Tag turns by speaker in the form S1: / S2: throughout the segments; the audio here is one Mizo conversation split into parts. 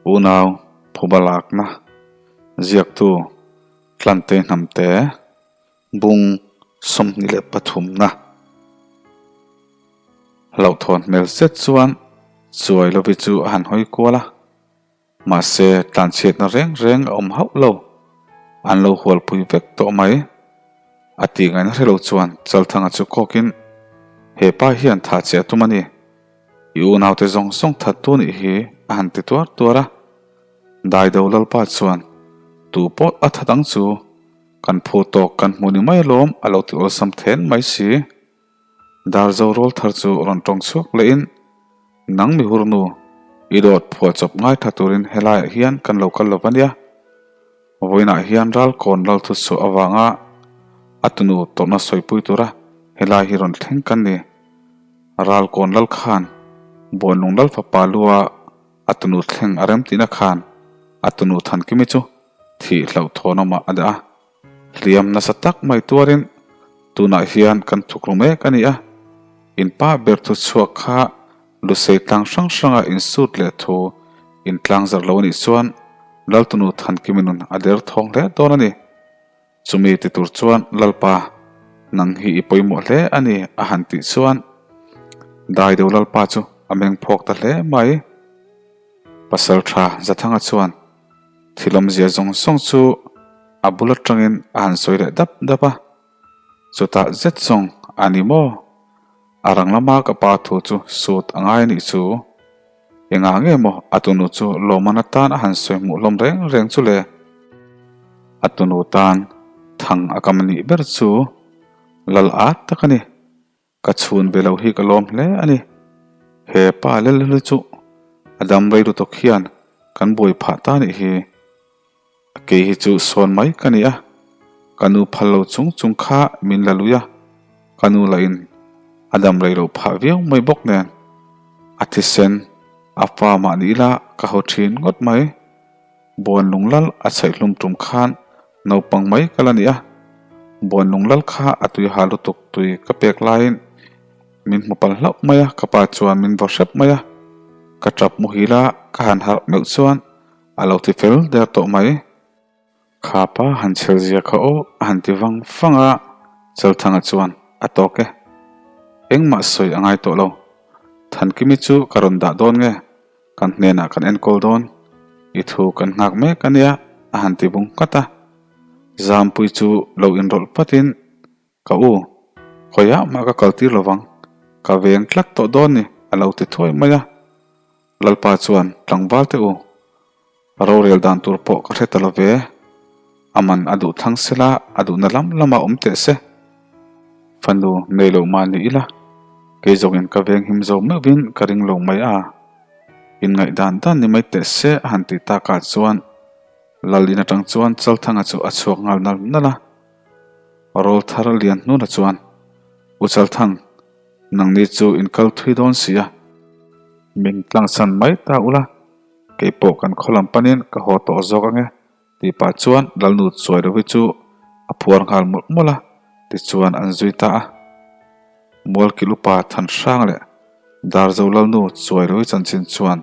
S1: Unau phuba lakna ziaktu Tlante Hnamte bung 23 na hlauhthawn hmel zet chuan chuai lovi chu a han hawi kual a. Mahse, tlanchhiatna reng reng a awm hauh lo. An lo hualpui vek tawh mai. A tih ngaihna hre lo chuan Chalthanga chu kawkin, He pa hian thah che a tum a ni. I unaute zawng zawng that tu nih hi a han ti tuar tuar a. Daido Lalpa chuan, Tu pawh a that ang chu, kan phu tawk kan hmu ni mai alawm a lo ti awlsam then mai si. Darzo rawl thar chu rawn tawng chhuak lehin, Nang mi hurnu, i dawt phuah chawp ngai tha turin helaiah hian kan lo kal lo va nia. Vawiinah hian ralkawn lal thu chhuah avanga a tunu tawrhna sawipui tura helai hi rawn thleng kan ni. Ralkawn lal khan Buanlung lal fapa lua a tunu thleng a remtihna khan a tunu Thankimi chu thih hlauhthawn awmah a dah a. Hliam nasa tak mai tuarin tunah hian kan thuk ru mek a ni a, in pa ber thu chhuak kha Lusei tlang hrang hranga insut leh thu in tlang zarh lo a nih chuan Laltunu Thankimi nun a der thawng hle dawn a ni. Chumi ti tur chuan Lalpa, nang hi i pawimawh hle a ni a han tih chuan Daideu Lalpa chu a meng phawk ta hle mai. Pasal tha Zathanga chuan Thil awmzia zawng zawng chu a bul atangin a han sawi leh dap dap a, chutah zet zawng a ni maw? A rang lama ka pa thu chu sut a ngai a nih chu. Engah nge maw a tunu chu lawmman atan a han sawi hmuh hlawm reng reng chu le? A tunu tan thang a kam a nih ber chu lal at tak a ni. Ka chhun ve lo hi ka lawm hle a ni. He pa lel lel chu a dam rei lutuk hian kan buai phah ta nih hi. A kei hi chu sawn mai ka ni a, ka nu phal lo chung chung kha min la lui a, ka nu lah in a dam rei lo phah viau mai bawk nen. A thisen a fa mah ni ila ka haw thin ngawt mai. Buan lunglal a chhaih hlum tum khan naupang mai ka la ni a, buan lunglal kha a tui ha lutuk tui ka pek laiin min hmu pal hlauh mai a, ka pa chuan min vaw hrep mai a, ka tap muhil a, ka han harh meuh chuan a lo ti fel der tawh mai. Kha pa han chhel zia kha aw a han ti vang vang a, Chalthanga chuan a tawk e. Engmah sawi a ngai tawh lo. Thankimi chu ka rawn dah dawn nge? Kan hnenah kan enkawl dawn, i thu kan nghak mek a nia, a han ti bung nghat a. Zampui chu lo inrawlh patin, Ka u, khawiah mah ka kal tir lovang, ka veng tlat tawh dawn ni, a lo ti thuai mai a. Lalpa chuan, Tlangval teh u, rorel dan tur pawh ka hre ta lo ve, a man a duh thlang sela a duhna lam lamah awm teh se. Fanu nei loh mah ni ila, kei zawngin ka veng him zo meuhvin ka ring lo mai a. Inngaih dan dan ni mai teh se a han tih takah chuan Lalin atang chuan Chalthanga chu a chhuak nghal nal nal a. Rawl thar lian hnuna chuan, U Chalthang, nangni chu in kal thui dawn si a, min tlangsan mai ta ula, kei pawh kan khaw lam panin ka haw tawh zawk ange Tih pah chuan Lalnu Chuailovi chu a phuar nghal mawlh mawlh a, tichuan an zui ta a. Mualkil upa Thanhrang leh Darzo Lalnu Chuailovi chanchin chuan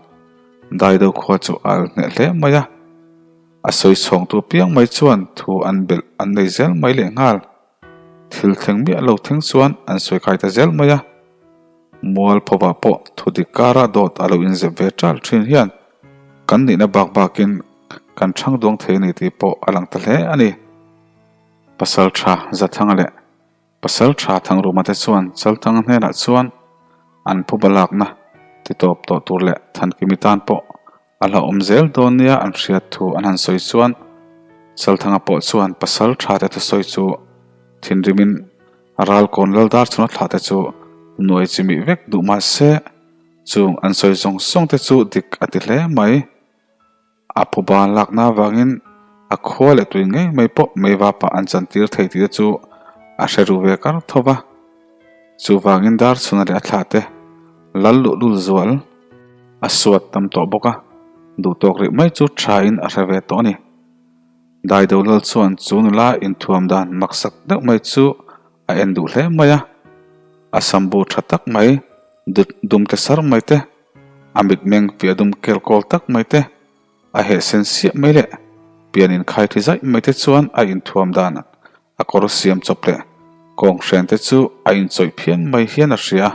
S1: Daido khua chu a al hneh hle mai a. A sawi chhawngtu piang mai chuan thu an belh an nei zel mai leh nghal. Thil thleng miah lo thleng chuan an sawi kai ta zel mai a. Mualphovah pawh thu dik kara dawt a lo inzep ve ṭal ṭhin hian kan nihna bak bakin kan ṭhang duang thei a ni tih pawh a lang ta hle a ni. Pasal ṭha Zathanga leh Pasal ṭha Thangruma te chuan Chalthanga hnenah chuan an phuba lakna ti tawp tawh tur leh Thankimi tan pawh a hlauhawm zel dawn nia an hriat thu an han sawi chuan Chalthanga pawh chuan Pasal ṭha te thusawi chu thinrimin Ralkawn Laldar chhuna thlah te chu nuai chimih vek duh mah se chung an sawi zawng zawng te chu dik a ti hle mai. A phuba lakna avangin a khua leh tui ngei mai pawh meivapa an chantir thei tih te chu a hre ru ve kar tho va. Chuvangin dar chhuna leh a thlah te lal luh lul zual a suat tam tawh bawk a, duhtawk rih mai chu thain a hre ve tawh a ni. Daido lal chuan chu nula inthuam dan maksak deuh mai chu a en duh hle mai a, a sambu tha tak mai, dut dum te sar mai te, a mitmeng fiah dum kel kawl tak mai te. A heh sen siah mai leh pian inkhai thi zaih mai te chuan a inthuam dan a kawr siam chawp leh kawng hren te chu a inchawih phian mai hian a hria a.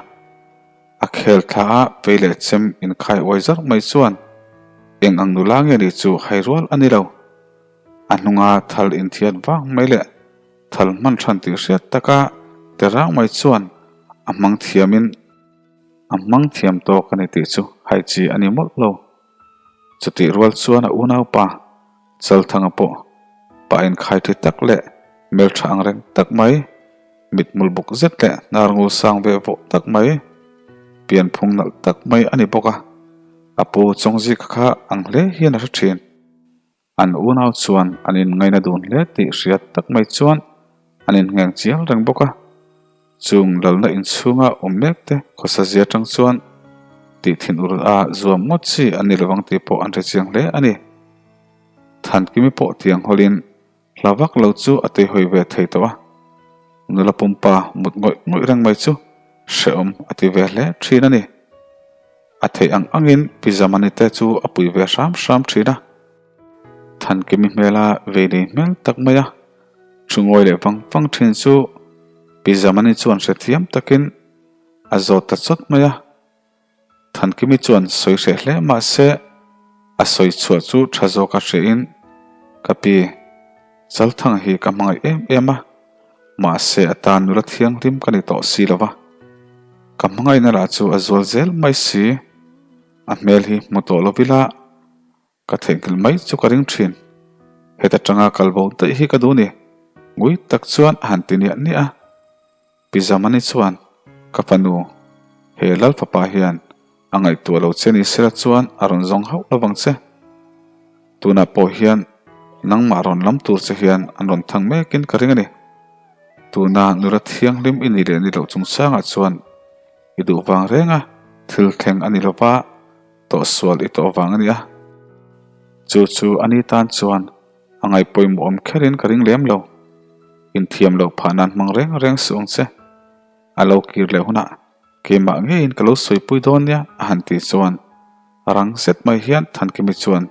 S1: A khel thla a vei leh chem inkhai uai zarh mai chuan eng ang nula nge ni chu hai rual a ni lo. A hnunga thal inthiat vang mai leh thal hman than tih hriat taka te rang mai chuan a hmang thiamin a hmang thiam tawk a ni tih chu hai chi a ni mawlh lo. Chutih rual chuan a unaupa Chalthanga pawh pa inkhai thi tak leh hmeltha ang reng tak mai, mithmul buk zet leh hnar ngul sang ve vawh tak mai, pianphung nalh tak mai a ni bawk a, a pu Chawngzika kha ang hle hian a hre thin. An unau chuan an inngaina dun hle tih hriat tak mai chuan an inngheng chial reng bawk a. Chung lalna inchhunga awm mek te khawsa zia atang chuan tih thin ur a zuam ngawt chi an ni lovang tih pawh an hre chiang hle a ni. Thankimi pawh tiang hawlin hla vak lo chu a teihawi ve thei tawh a. Nula pumpa mut ngawih ngawih reng mai chu hrehawm a ti ve hle thin a ni. A theih ang angin Pi Zamani te chu a pui ve hram hram thin a. Thankimi hmela vei nei hmel tak mai a thu ngawi leh vang vang thin chu Pi Zamani chuan hrethiam takin a zawt ta chawt mai a. Thankimi chuan sawi hreh hle mah se a sawi chhuah chu tha zawk a hrehin ka pi Chalthang hi ka hmangaih em em a, mahse a tan nula thianghlim ka ni tawh si lo va. Ka hmangaihna lah chu a zual zel mai si. A hmel hi hmu tawh lo ila ka theihnghilh mai chu ka ring thin. Heta tanga kal bo daih hi ka duh ni. Ngui tak chuan a han ti niah niah a. Pi Zamani chuan, Ka fanu, he Lal fapa hian a ngaihtuah lo che ni sela chuan a rawn zawng hauh lovang che. Tunah pawh hian nangmah rawn lam tur che hian an rawn thang mekin ka ring a ni. Tuna nula thianghlim i nih leh ni loh chungchangah chuan i duh vang reng a, thil thleng a ni lova, tawhsual i tawh vang a ni a. Chu chu a ni tan chuan A ngaihpawimawh awm kherin ka ring lem lo. Inthiam loh phah nan hmang reng reng suh ang che. A lo kir leh hunah keimah ngeiin ka lo sawipui dawn nia a han tih chuan rang zet mai hian Thankimi chuan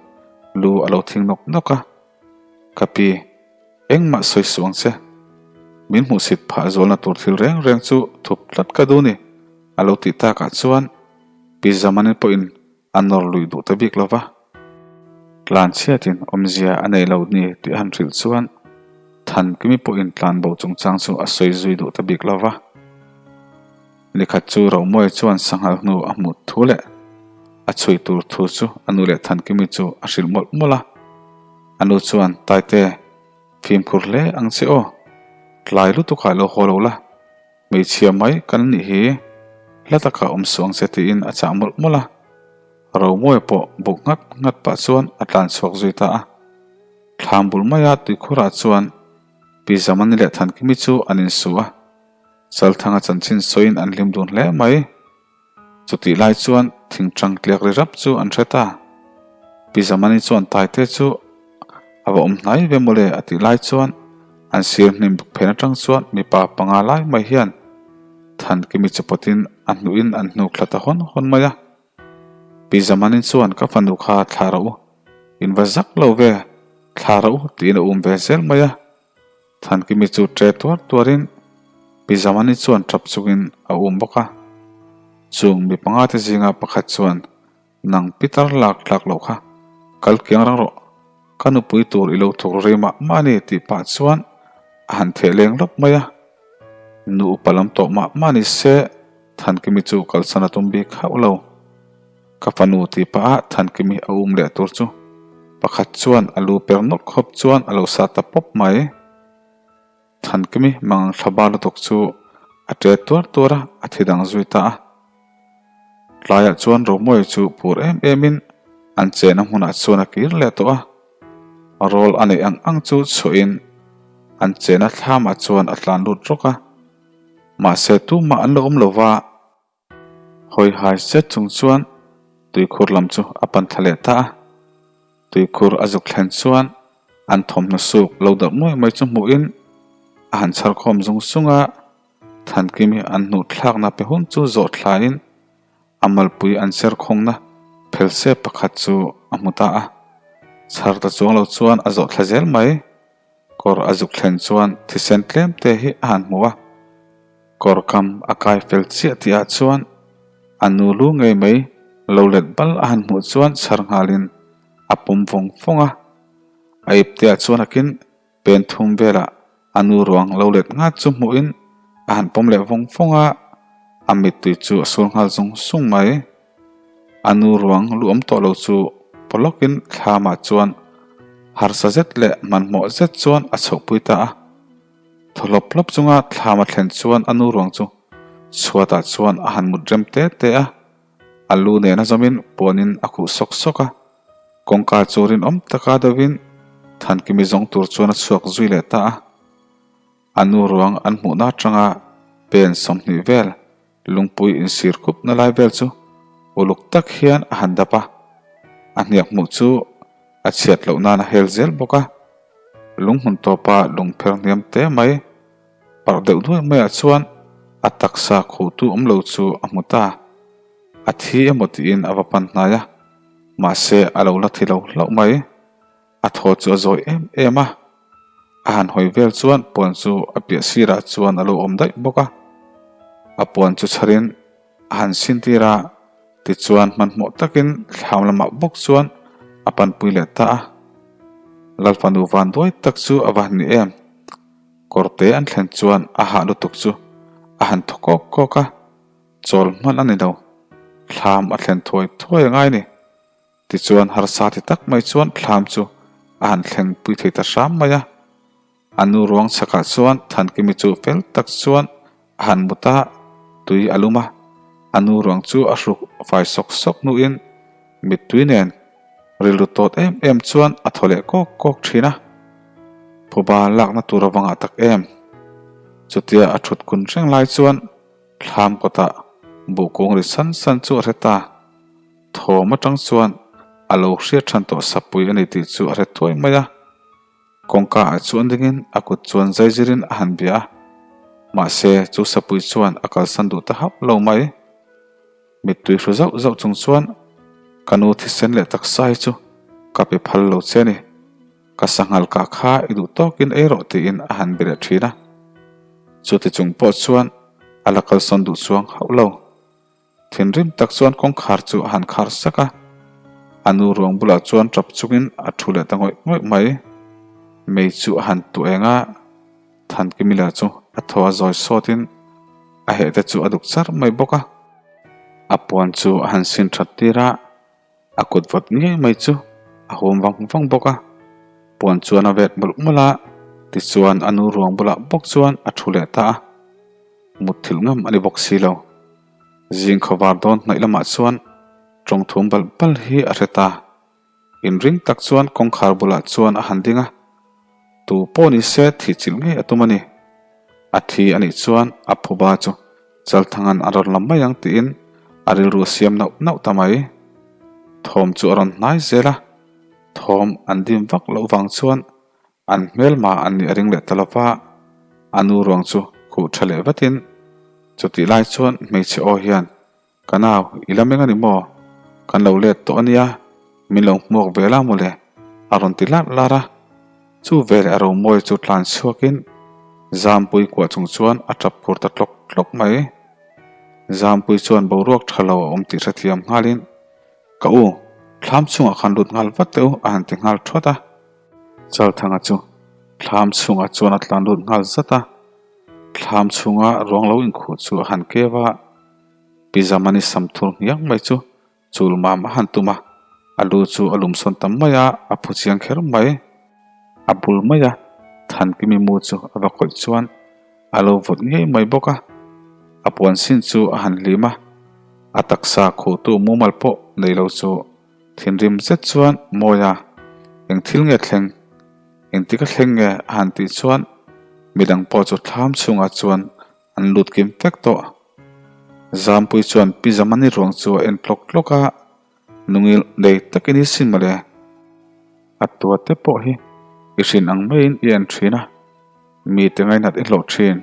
S1: lu a lo thing nawk nawk a. Ka pi, engmah sawi suh ang che. Min hmuhsit phah zualna tur thil reng reng chu thup tlat ka duh ni a lo tih takah chuan Pi Zamani pawhin A nawr lui duh ta bik lo va, tlanchhiatin awmzia a nei lo ni tih a han hrilh chuan Thankimi pawhin tlanbo chungchang chu a sawi zui duh ta bik lo va. Nikhat chu Romuai chuan sanghal hnu a hmuh thu leh a chhui tur thu chu a nu leh Thankimi chu a hrilh mawlh mawlh a. A nu chuan, Taite, fimkhur hle ang che aw, tlai lutukah lo haw lo la, Hmeichhia mai kan nih hi hla takah awm suh ang che tiin a chah mawlh mawlh a, Romuai pawh buk nghat nghat pah chuan a tlan chhuak zui ta a. Thlam bul maia tuikhurah chuan Pi Zamani leh Thankimi chu an insu a, Chalthanga chanchin sawiin an hlim dun hle mai. Chutih lai chuan thingṭang tliak ri rap chu an hre ta. Pi Zamani chuan Taite chu a va awm hnai ve mawle a tih lai chuan an sir hnim buk phen aṭang chuan mipa panga lai mai hian Thankimi chawpawtin a hnuhin an hnuk thla ta hawn hawn mai a. Pi Zamani chuan ka fanu kha thla rawh u, in va zak lo ve, thla rawh u tiin a um ve zel mai a. Thankimi chu ṭe tuar tuarin Pi Zamani chuan ṭap chungin a um bawk a. Chung mi panga te zinga pakhat chuan, Nang Peter lak tlak loh kha, kal kiang rang rawh, ka nupui tur i lo thawk rei mah mah a ni tih pah chuan a han theh leng lawp mai a. Nu upa lam tawh mah mah ni se Thankimi chu kalsan a tum bik hauh lo. Ka fanu tih pah a Thankimi a um leh tur chu pakhat chuan a lu per nawlh khawp chuan a lo sat ta pawp mai. Thankimi mangang thla bar lutuk chu a ṭe tuar tuar a, a thi dang zui ta a. Tlaiah chuan Romuai chu phur em emin an chena hmunah chuan a kir leh tawh a. Rawl a neih ang ang chu chhuahin an chena thlamah chuan a tlan lut rawk a. Mahse tumah an lo awm lo va. Hawi hai zet chung chuan tuikhur lam chu a pan thla leh ta a. Tuikhur a zuk thlen chuan an thawmhnaw suk lo darh muai mai chu hmuhin a han chhar khawm zung zung a, Thankimi an hnuh thlakna pe hun chu zawh thlain a malpui an ser khawngna phelse pakhat chu a hmu ta a. Chhar ta chuang lo chuan a zawh thla zel mai. Kawr a zuk thlen chuan thisen tlem te hi a han hmu a. Kawr kam a kai fel chiah tih ah chuan a nu lu ngei mai lo let bal a han hmuh chuan chhar nghalin a pawm vawng vawng a. A ipte ah chuan akin pen thum velah a nu ruang lo let ngat chu hmuhin a han pawm leh vawng vawng a, a mittui chu a sur nghal zung zung mai. A nu ruang lu awm tawh lo chu pawlawkin thlamah chuan harsa zet leh hmanhmawh zet chuan a chhohpui ta a. Thaw hlawp hlawp chunga thlam a thlen chuan a nu ruang chu chhuatah chuan a han mut rem te te a, a lu nena zawmin puanin a khuh sawk sawk a. Kawngka chu rinawm taka deuhin Thankimi zawng tur chuan a chhuak zui leh ta a. A nu ruang an hmuhna atanga pen 20 vel lungpui insir khupna lai vel chu uluk tak hian a han dap a, a hniak hmuh chu a chhiat loh nan a hel zel bawk a. Lunghmun tawpa lungpher hniam te mai parh deuh nuai maiah chuan a taksa khuhtu awm lo chu a hmu ta. A thi emaw tiin a va pan hnai a, mahse a lo la thi lo hlauh mai. A thaw chu a zawi em em a, a han hawi vel chuan puan chu a piah sirah chuan a lo awm daih bawk a. A puan chu chharin a han sin tir a, tichuan hmanhmawh takin thlam lamah bawk chuan a panpui leh ta a. Lalfanu van duai tak chu a va han ni em? Kawrte an thlen chuan a hah lutuk chu a han thaw kawk kawk a, chawl hman a ni lo. Thlam a thlen thuai thuai a ngai ni. Tichuan harsa ti tak mai chuan thlam chu a han thleng pui thei ta hram mai a. A nu ruang chhakah chuan Thankimi chu fel tak chuan a han mut a, tui a lum a. A nu ruang chu a hruk fai sawk sawk hnuin mittui nen rilru tawt em em chuan a thaw leh kawk kawk thin a. Phuba lakna tur a va ngah tak em? Chutia a thut kun reng lai chuan thlam kawtah buh kung ri san san chu a hre ta. Thawm atang chuan a lo hriat than tawh sapui a ni tih chu a hre thuai mai a. Kawngka ah chuan dingin a kut chuan zaizirin a han bia a. Mahse, chu sapui chuan a kalsan duh ta hauh lo mai. Mittui hru zauh zauh chung chuan ka nu thisen leh taksa hi chu ka pe phal lo che a ni. Ka sanghal kah kha i duh tawkin ei rawh tiin a han be leh thin a. Chuti chung pawh chuan a la kalsawn duh chuang hauh lo. Thinrim tak chuan kawngkhar chu a han khar sak a, a nu ruang bulah chuan tap chungin a thu leh ta ngawih ngawih mai. Mei chu a han tuah eng a, Thankimila chu a thaw a zawi sawtin a heh te chu a duk char mai bawk a. A puan chu a han sin that tir a, A kut vawt ngei mai chu a hum vang vang bawk a, puan chuan a vet mawlh mawlh a, tichuan a nu ruang bulah bawk chuan a thu leh ta a, mutthilh ngam a ni bawk si lo. Zing khawvar dawn hnaih lamah chuan tawng thum balh balh hi a hre ta. Inring tak chuan kawngkhar bulah chuan a han ding a, tu pawh ni se thih chilh ngei a tum a ni. A thi a nih chuan a phuba chu Chalthanga'n a rawn la mai ang tiin a rilru a siam nauh nauh ta mai. Thawm chu a rawn hnai zel a, thawm an dim vak loh vang chuan an hmelma an nih a ring leh ta lo va, a nu ruang chu khuh tha leh vatin chutih lai chuan hmeichhe aw hian Ka nau, i la meng a ni maw? Kan lo let tawh a nia, min lo hmuak ve la mawle, a rawn ti larh larh a. Chu veleh a romawi chu tlan chhuakin Zampui kuah chung chuan a tap phur ta tlawk tlawk mai. Zampui chuan boruak tha lo a awm tih hrethiam nghalin, Ka u, thlam chhungah khan lut nghal vat teh u, a han ti nghal thawt a. Chalthanga chu thlam chhungah chuan a tlan lut nghal zat a. Thlam chhunga ruang lo inkhuh chu a han keu a. Pi Zamani sam thur hniang mai chu chul mam a han tum a, a lu chu a lum sawn tam mai a, a phu chiang kher mai. A bul mai a, Thankimi mu chu a va khawih chuan a lo vawt ngei mai bawk a, a puan sin chu a han hlim a, a taksa khuhtu mumal pawh nei lo chu thinrim zet chuan mawi a, eng thil nge thleng, engtik a thleng nge a han tih chuan midang pawh chu thlam chhungah chuan An lut kim vek tawh. Zampui chuan Pi Zamani ruang chu a en tlawk tlawk a, nungil nei takin i sin mawle. A tua te pawh hi i hrin ang maiin i en thin a, mite ngainat i hlawh thin.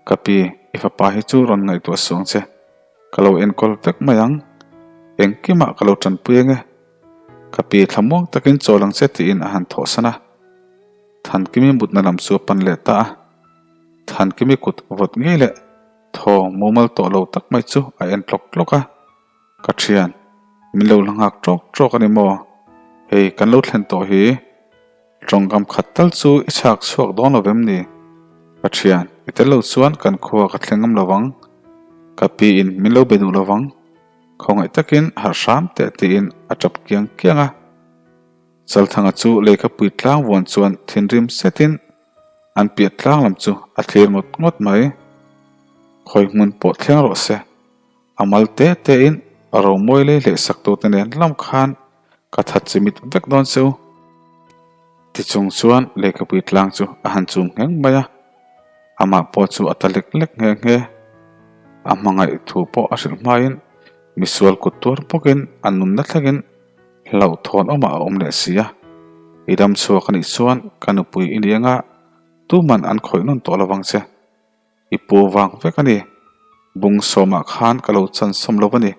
S1: Ka pi, i fapa hi chu rawn ngaihtuah suang che. Ka lo enkawl vek mai ang. Engkimah ka lo tanpui ange. Ka pi thlamuang takin chawl ang che tiin a han thawhsan a. Thankimi mutna lam chu a pan leh ta a. Thankimi kut vawt ngei leh thaw mumal tawh lo tak mai chu a en tlawk tlawk a. Ka thian, min lo la nghak ṭawk ṭawk a ni maw? Hei kan lo thlen tawh hi. Tawngkam khat tal chu i chhak chhuak dawn lo vem ni? Ka thian, i tel lo chuan kan khua ka thleng ngam lo vang. Ka pi in min lo be duh lo vang. Khawngaih takin harh hram teh tiin a tap kiang kiang a. Chalthanga chu lehkhapui tlang vuan chuan thinrim setin an piah tlang lam chu a thlir ngawt ngawt mai. Khawi hmun pawh thleng rawh se. A mal te te in romawi lei leh sak tur te nen lam khan ka that chimit vek dawn che u. Tichung chuan lehkhapui tlang chu a han chum ngheng mai a, amah pawh chu a ta lek lek nghe nghe. A hmangaih thu pawh a hrilh hmain misual kut tuar bawkin a nunna thlengin hlauhthawn awmah a awm leh si a. I dam chhuak a nih chuan ka nupui i ni anga tuman an khawih nawn tawh lovang che. I pu vang vek a ni. Bung sawmah khan ka lo chan sawm lo a ni.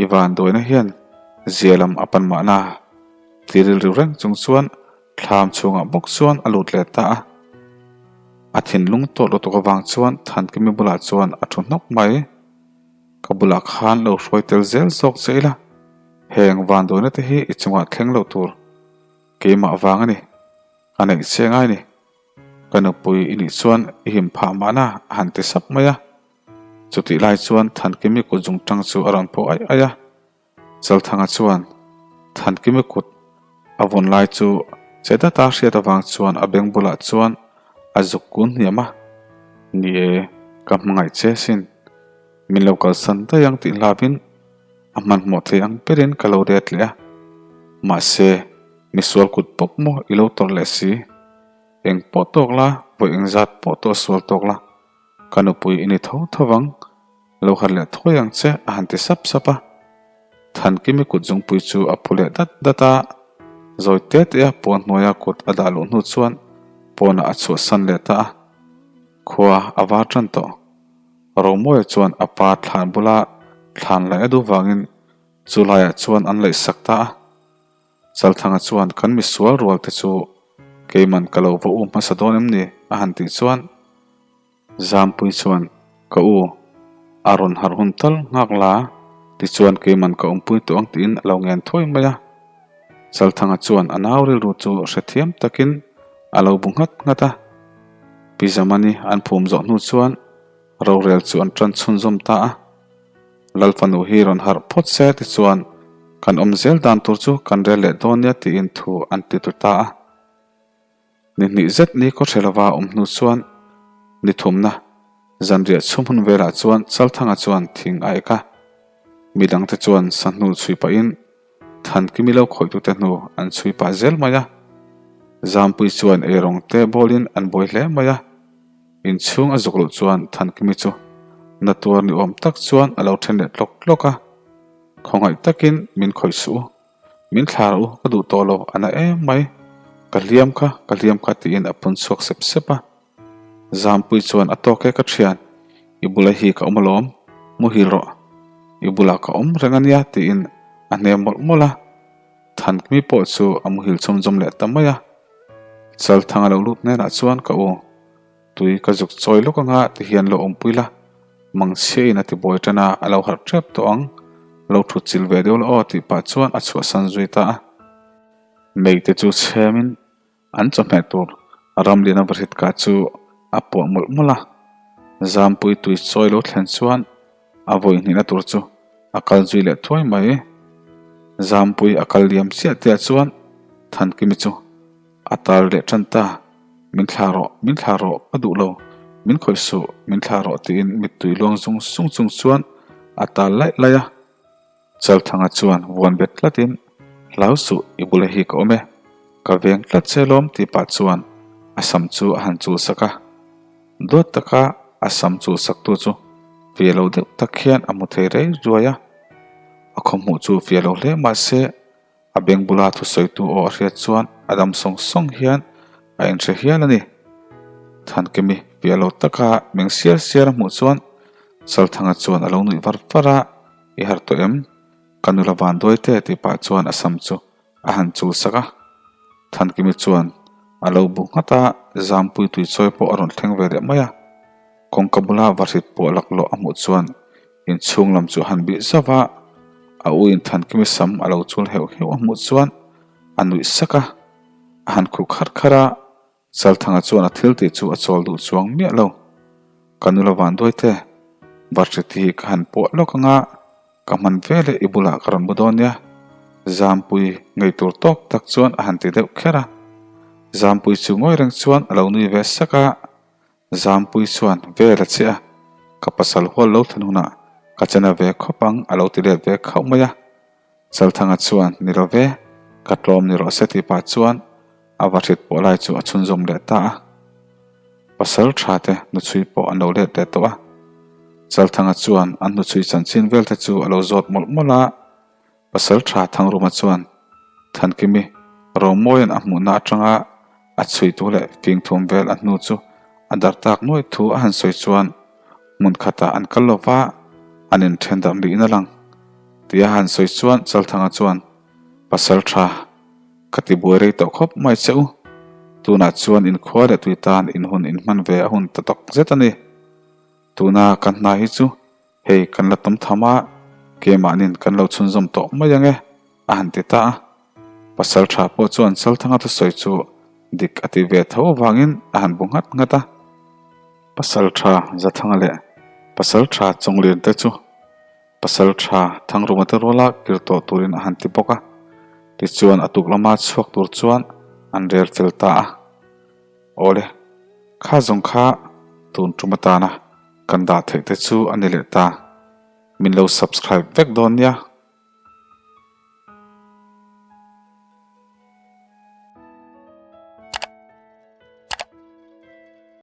S1: I vanduaina hian zia lam a pan mahna. Ti rilru reng chung chuan thlam chhungah bawk chuan a lut leh ta a. A thinlung tawt lutuk avang chuan Thankimi bulah chuan a thu hnawk mai. Ka bulah khan lo hruai tel zel zawk che ila, heng vanduaina te hi i chungah thleng lo tur keimah vang a ni. Ka neih che ngai ni. Ka nupui i nih chuan i him phah mahna a han ti sap mai a. Chutih lai chuan Thankimi kut zungtang chu a rawn pawh aih aih a. Chalthanga chuan Thankimi kut a vawn lai chu che data hriat avang chuan a beng bulah chuan a zuk kun hniam a. Ni e, ka hmangaih che sin. Min lo kalsan daih ang tih hlauhin a hmanhmawh thei ang berin ka lo ret leh a. Mahse, misual kut bawk maw i lo tawrh leh si? Eng pawh tawk la, vawi eng zat pawh tawh sual tawk la, ka nupui i ni tho tho vang, lo harh leh thawi ang che a han ti sap sap a. Thankimi kut zungpui chu a phu leh dat dat a, zawi te te a pawn hnuaia kut a dah luh hnu chuan pawnah a chhuahsan leh ta a. Khua a var tan tawh. Romawia chuan a pa thlan bula thlan laih a duh vangin chu laiah chuan an laihsak ta a. Chalthanga chuan kan misual rual te chu keiman ka lo va u hmasa dawn em ni? a han tih chuan Zampui chuan ka u a rawn harh hun tal nghak la tichuan keiman ka awmpui tawh ang tiin a lo ngen thuai mai a. Chalthanga chuan a nau rilru chu hrethiam takin a lo bu nghat nghat a. Pi Zamani an phum zawh hnu chuan rorel chu an tan chhunzawm ta a. Lal fanu hi rawn harh phawt se tichuan kan awm zel dan tur chu kan rel leh dawn nia tiin thu an ti tu ta a. Ni hnih zet ni khaw hre lova awm hnu chuan ni thumna zanriah chhum hun velah chuan Chalthanga chuan thing a ek a. Midangte chuan sahnu chhui pahin Thankimi lo khawihtute hnu an chhui pah zel mai a. Zampui chuan eirawng te bawlin an buai hle mai a. Inchhung a zuk loh chuan Thankimi chu na tuar ni awm tak chuan a lo then leh tlawk tlawk a. Khawngaih takin min khawih suh u. Min thlar u, ka duh tawh lo, a na em mai. Ka hliam kha, ka hliam kha tiin a phun chhuak sep sep a. Zampui chuan a tawk e ka thian, i bula hi ka awm alawm, muhil rawh. I bulah ka awm reng a nia tiin a hnem mawlh mawlh a. Thankmi pawh chu a muhil chhawmzawm leh ta mai a. Chalthang a lo lut hnenah chuan ka u, tui ka zuk chawi lawk anga ti hian lo awmpui la, mangchhia in a ti buai tan a, a lo harh tep tawh ang, lo thut chil ve deuh la aw tih pah chuan a chhuahsan zui ta a. Meite chu chhemin An chawhmeh tur Ramliana Vahritka chu a puah mawlh mawlh a, Zampui tui chawi lo thlen chuan a vawi hnihna tur chu a kal zui leh thuai mai. Zampui a kal liam chiah tihah chuan Thankimi chu a tal leh tan ta, Min thla rawh, min thla rawh, ka duh lo, min khawih suh, min thla rawh tiin mittui luang zung zung chung chuan a tal laih laih a. Chalthanga chuan vuan bet tlatin, Hlau suh, i bula hi ka awm e. Ka veng tlat che lawm tih pah chuan a sam chu a han chul sak a. Duat taka a sam chul saktu chu fia lo deuh tak hian a hmu thei rei ruai a. A khawhmuh chu fia lo hle mah se a beng bula thusawitu aw a hriat chuan a dam sawng sawng hian a inhre hial a ni. Thankimi fia lo taka meng siar siar a hmuh chuan Chalthanga chuan a lo nuih var var a. I harh tawh em? Ka nula van duai te tih pah chuan a sam chu a han chul sak a. Thankimi chuan a lo bu nghat a, Zampui tuichawi pawh a rawn thleng ve leh mai a. Kawngka bula vahrit pawh laklawh a hmuh chuan inchhung lam chu a han bih zauh a, a uin Thankimi sam a lo chul heuh heuh a hmuh chuan a nuih sak a, a han khuh kharh kharh a. Chalthanga chuan a thil tih chu a chawl duh chuang miah lo. Ka nula van duai te, Varhrit hi ka han puah lawk anga ka hman ve leh i bulah ka rawn mu dawn nia. Zampui ngei tur tawk tak chuan a han ti deuh kher a. Zampui chu ngawi reng chuan a lo nui ve sak a. Zampui chuan vel a che a, ka pasal hual lo thlen hunah ka chena ve khawp ang a lo ti let ve khauh mai a. Chalthanga chuan, Ni lo ve, ka tlawm ni rawh se tih pah chuan a va hrit pawh lai chu a chhunzawm leh ta a. Pasal tha te hnuchhui pawh an lo let leh tawh a. Chalthanga chuan an hnuchhui chanchin vel te chu a lo zawt mawlh mawlh a. Pasal tha Thangruma chuan Thankimi Romawia'n a hmuhna atanga a chhuitu leh fingthum vel a hnu chu a dar tak nuai thu a han sawi chuan hmun khatah an kal lo va, an inthen darh niin a lang. Tia han sawi chuan Chalthanga chuan, Pasal tha, ka ti buai rei tawh khawp mai che u. Tunah chuan inkhua leh tui tan inhun inhman ve a hun ta tawk zet a ni. Tuna kan hna hi chu Hei kan la tam tham a, keimahnin kan lo chhunzawm tawh mai ang e, a han ti ta a. Pasal tha pawh chuan Chalthanga thusawi chu dik a ti ve tho avangin a han bu nghat nghat a. Pasal tha Zathanga leh Pasal tha Chawnglian te chu Pasal tha Thangruma te ruala kir tawh turin a han ti bawk a. Tichuan a tuk lama chhuak tur chuan an rel fel ta a. Awle, kha zawng kha tun tum atana kan dah theih te chu a ni leh ta. Min lo subscribe vek dawn nia.